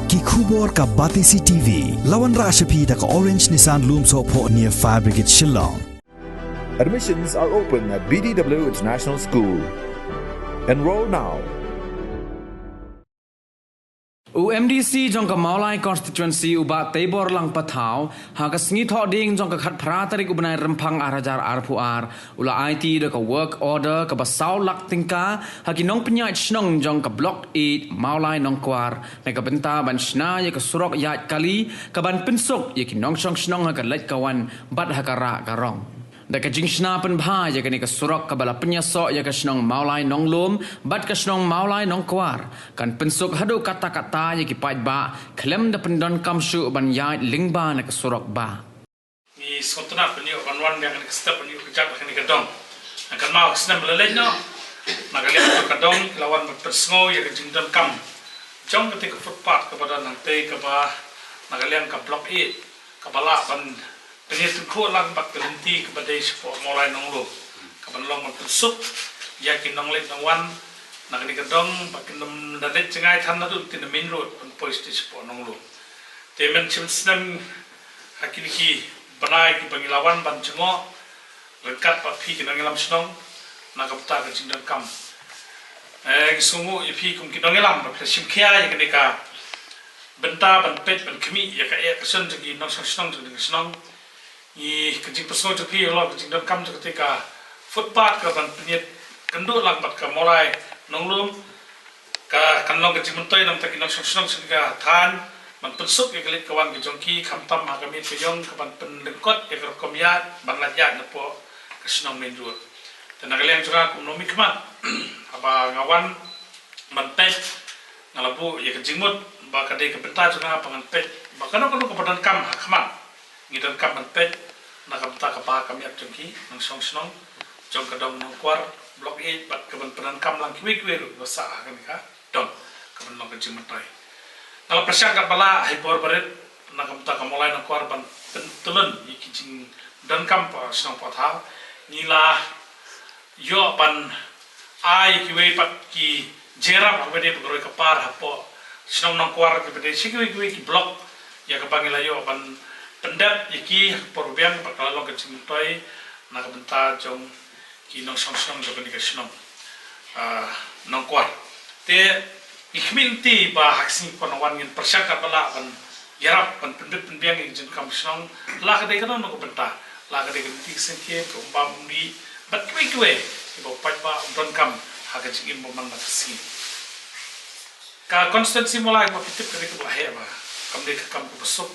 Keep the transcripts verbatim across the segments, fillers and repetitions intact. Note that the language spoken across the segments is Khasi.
Ki khubor ka Batesi T V. La wanrah sha phi da ka Orange Nissan Lumsohphoh near Fire Brigade Shillong. Admissions are open at B D W International School. Enroll now. U M D C jong ka Mawlai Constituency u Bah Teibor Langpathaw, ha ka sngi Thohdieng jong ka khatphra tarik u bnai Rymphang ar hajar arphew ar, u la aiti da ka work order kaba saw lak tyngka ha ki nongpynïaid shnong jong ka Block eight Mawlai Nongkwar, na ka bynta ban shna ïa ka surok ïaid kali, kaban pynsuk ïa ki nongshong shnong ha ka leit ka wan bad ha ka rah ka rong. Da ka jingshna pynbha ïa kane ka surok kaba la pynïasoh ïa ka shnong Mawlai Nonglum bad ka shnong Mawlai Nongkwar, kan pynsuk haduh katta katta ïa ki paidbah khlem da pyndonkam shuh ban ïaid lyngba na ka surok bah. Ngi sngewtynnat ban ïoh ban wan biang kane ka step ban ïoh ka jaka kane ka dong. Na ka maw ka snem ba la leit noh, na ka liang ka dong ki la wan ban pynsngew ïa ka jingdonkam jong kata ka footpath kaba don hangtei kaba na ka liang ka Block eight, kaba lah ban pynïathuh lang bad ka lynti kaba dei shapoh Mawlai Nonglum, kaban long ban pynsuk ïa ki nongleit nongwan na kane ka dong, ba kin ym da leit jngai than naduh lynti na main road ban poi sha shapoh Nonglum. Te mynta shim snem ha kine ki bnai kiba ngi la wan ban jngoh ryngkat bad phi ki nongïalam shnong na ka bynta ka jingdonkam. Eh, ngi sngewnguh ïa phi kum ki nongïalam ba phi la shim khia ïa kane ka bynta ban peit ban khmih ïa ka eh ka shon jong ki nongshong shnong jong kane ka shnong. Ngi, ka jingpynsngew jong phi halor ka jingdonkam jong kata ka footpath kaban pynïakynduh lang bad ka Mawlai Nonglum, ka kan long ka jingmyntoi na ka bynta ki nongshong shnong sha kane ka thaiñ ban pynsuk ïa ka leit ka wan ka jong ki, khamtam ha ka miet ka jong, kaban pynlyngkot ïa ka rukom ïaid ban lait ïaid napoh ka shnong main road. Te na ka liang jong nga kum u nongmihkhmat, haba nga wan ban peit, nga la buh ïa ka jingmut ba ka dei ka bynta jong nga ba ngan peit ba kano kano kaba donkam ha khmat, ngi donkam ban peit na ka bynta ka bha ka miat jong ki nongshong shnong jong ka dong Nongkwar Block eight, bad kaban pyndonkam lang kiwei kiwei ruh ba sah ha kane ka dong, kaban long ka jingmyntoi. Nga la pyrshang katba lah ha i bor ba rit na ka bynta ka Mawlai Nongkwar ban pyntyllun ïa ki jingdonkam poh shnong poh thaw. Ngi la ïoh ban ai kiwei pat ki jingïarap haba dei ba ka roi ka par hapoh shnong Nongkwar, kiba dei shi kiwei kiwei ki block, ïa kaba ngi la ïoh ban pyndep ïa ki ha ka por ba biang, bad ka la long ka jingmyntoi na ka bynta jong ki nongshong shnong jong kane ka shnong, ah, Nongkwar. Te ngi khmih lynti ba ha ka sngi kaban wan ngin pyrshang katba lah ban ïarap ban pynbit pynbiang ïa ka jingdonkam shnong, la ka dei kano kano ka bynta, la ka dei ka lynti ka syngkien, ka umbam umdih bad kiwei kiwei kiba u paidbah u donkam ha ka jingim ba man la ka sngi. Ka constituency Mawlai kumba phi tip ka dei kaba la heh bha, kam dei ka kam kaba suk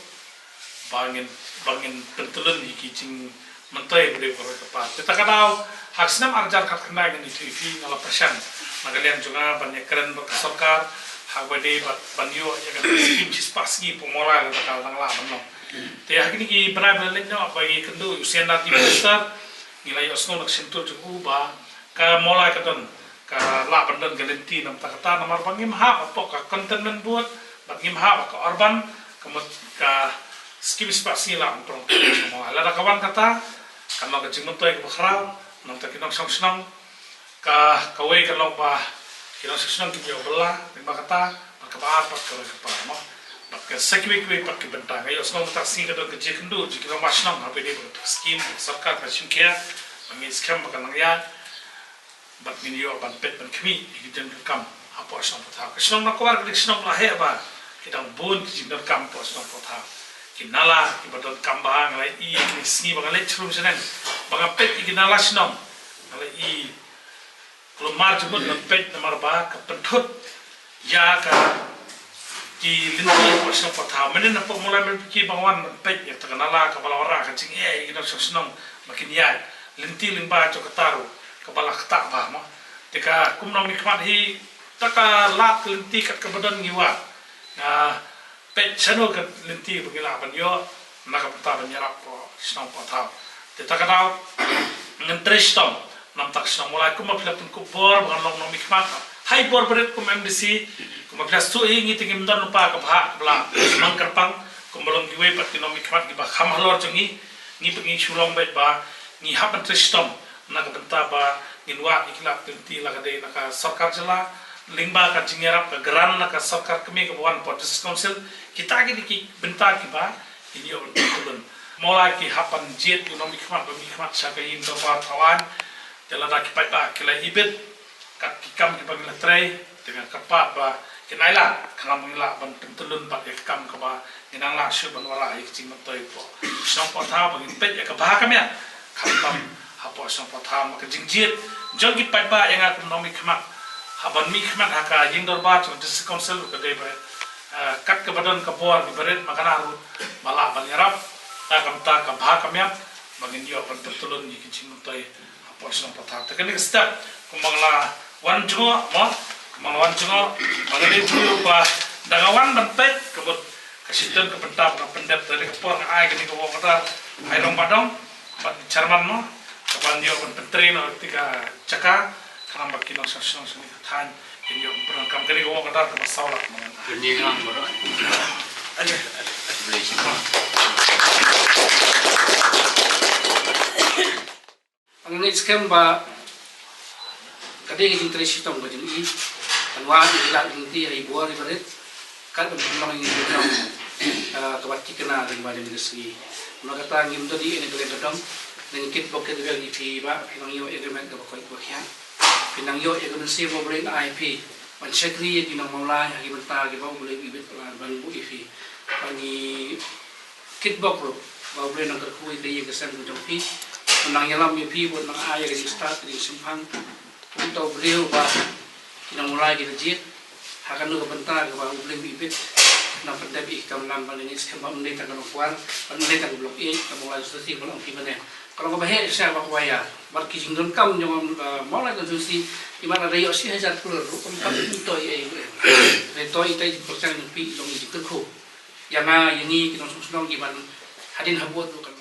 ba ngin, ba ngin pyntyllun ïa ki jingmyntoi ba dei ba ka roi ka par. Te ta ka daw, ha ka snem ar hajar khatkhyndai ngan ïathuh ïa phi, nga la pyrshang na ka liang jong nga ban ïakren bad ka sorkar ha kaba dei ban, ban ïoh ïa ka skim shispah sngi poh Mawlai, lada ka dang lah ban long. Te ha kine ki bnai ba la leit noh ba ngi ïakynduh ïa u C and R D minister, ngi la ïohsngew na ka shyntur jong u ba ka Mawlai ka don, ka lah ban don ka lynti na ka bynta kata, namar ba ngim hap hapoh ka cantonment board bad ngim hap ha ka urban, ka mut ka skim shispah sngi lah ban pynlong ka Mawlai. Lada ka wan kata, kan long ka jingmyntoi kaba khraw na ka bynta ki nongshong shnong. Ka, kawei ka long ba ki nongshong shnong kim ïoh bylla lyngba kata, bad kaba ar pat ka roi ka par, mo. Bad ka sa kiwei kiwei pat ki bynta. Nga ïohsngew mynta ka sngi ka don ka jingïakynduh jong ki nongmah shnong haba ïadei bad ka skim ka sorkar ka shim khia, ba ngin skhem ba kan nang ïaid bad ngin ïoh ban peit ban khmih ïa ki jingdonkam hapoh shnong poh thaw. Ka shnong Nongkwar ka dei ka shnong ba la heh bha, ki dang bun ki jingdonkam hapoh shnong poh thaw. Ki nala kiba donkam bha, nga la ïohi ha kine ki sngi ba nga leit sha rum sha neng, ba nga peit ïa ki nala shnong, nga la ïohi kulmar jingmut ban peit namar ba ka pynthut ïa ka, ki lynti hapoh shnong poh thaw. Mynnin hapoh Mawlai Mylliem Piki ba nga wan ban peit ïa kata ka nala kaba la wanrah ka jingeh ïa ki nongshong shnong ba kin ïaid. Lynti lyngba jong kata ruh kaba la ktah bha, mo. Te ka kum u nongmihkhmat hi, kata ka lad ka lynti kat kaba don ngi wad. Nga peit shano ka lynti ba ngi lah ban ïoh na ka bynta ban ïarap hapoh shnong poh thaw. Te ta ka daw ngan trei shitom na ka bynta ka shnong Mawlai, kumba phi la pynkup bor ba ngan long nongmihkhmat ha i bor ba rit kum M D C, kumba phi la sngewthuh hi, ngi te ngim don lypa kaba hap kaba la mang kyrpang kumba long kiwei pat ki nongmihkhmat kiba kham halor jong ngi. Ngi pat ngi shu long beit ba ngi hap ban trei shitom na ka bynta ba ngin wad ïa ki lad ki lynti, la ka dei na ka sorkar jylla, Lyngba ka jingïarap ka grant na ka sorkar kmie kaba wan hapoh District Council, kita ki dei ki bynta kiba kin ïoh ban pynlong. Mawlai ki hap ban jied ki nongmihkhmat ba mihkhmat sha ka ïing dorbar thaw aiñ. Te lada ki paidbah ki la ibit kat ki kam kiba ngi la trei, te nga kyrpad ba kin ailad khnang ba ngin lah ban pynlong bad ïa ka kam kaba ngi nang lah shuh ban wanrah ïa ka jingmyntoi hapoh shnong hapoh thaw, ba ngin peit ïa ka bha ka miat khamtam hapoh shnong hapoh thaw. Ma ka jingjied jong ki paidbah ïa nga kum u nongmihkhmat, haba mihkhmat ha ka ïing dorbar jong District Council ruh ka dei ba, eh, kat kaba don ka bor kaba rit, ma kane ruh ba lah ban ïarap da ka bynta ka bha ka miat ba ngin ïoh ban pynlong ïa ka jingmyntoi hapoh shnong hapoh thaw. Te kane ka step kumba nga la wan jngoh mo, kumba nga la wan jngoh, ba nga dei u briew ba da nga wan ban peit ka mut ka shitom ka bynta ba nga pyndep. Te kane ka por nga ai kane ka wok order ha i Rangbah Dong bad i chairman mo, ka ban ïoh ban pyntrei noh ïa ka jaka khnang ba ki nongshong shnong sha kane ka thaiñ kin ïoh ban pynlong. Kam kane ka wok order kaba saw lak mo. Kane ka wok order. Nga ngeit skhem ba ka dei ka jingtrei shitom ka jong i, kan wad ïa ki lad lynti ha i bor i barit, kat ban pynlong ïa ki jingpynlong, ah, kaba thikna lyngba jong ka sngi. Namar kata ngim don ei ei na ka liang ka dong, ngi kitbok kitwek ïa phi ba phin nang ïoh ïa ka met kaba koit kaba khiah. Phin nang ïoh ïa ka mynsiem ba U Blei un ai ïa phi ban shakri ïa ki nong Mawlai ha ki bynta kiba U Blei u ibit palat ban buh ïa phi. Ba ngi kitbok ruh ba U Blei un nang kyrkhu ïa ka ïing ka sem ka jong phi, un nang ïalam ïa phi, un nang ai ïa ka jingstad ka jingshemphang. Kumta U Blei uba ki nong Mawlai ki la jied ha kano ka bynta kaba U Blei u ibit, nang pyndep ïa ki kam lam. Ba ngi ngeit skhem ba ym dei tang ka Nongkwar, ba ym dei tang ka Block Eight, ka Mawlai Constituency ba long phi mane. Ka long kaba heh shisha ba kwah ïa bad ki jingdonkam jong, uh, Mawlai Constituency, imat lada ïoh shi hajar klur ruh kam pat pynto ei ei ruh em. Hynrei to ita i jingpyrshang jong phi i long i jingkyrkhu ïa nga ïa ngi ki nongshong shnong, ki ban hadien habud ruh kan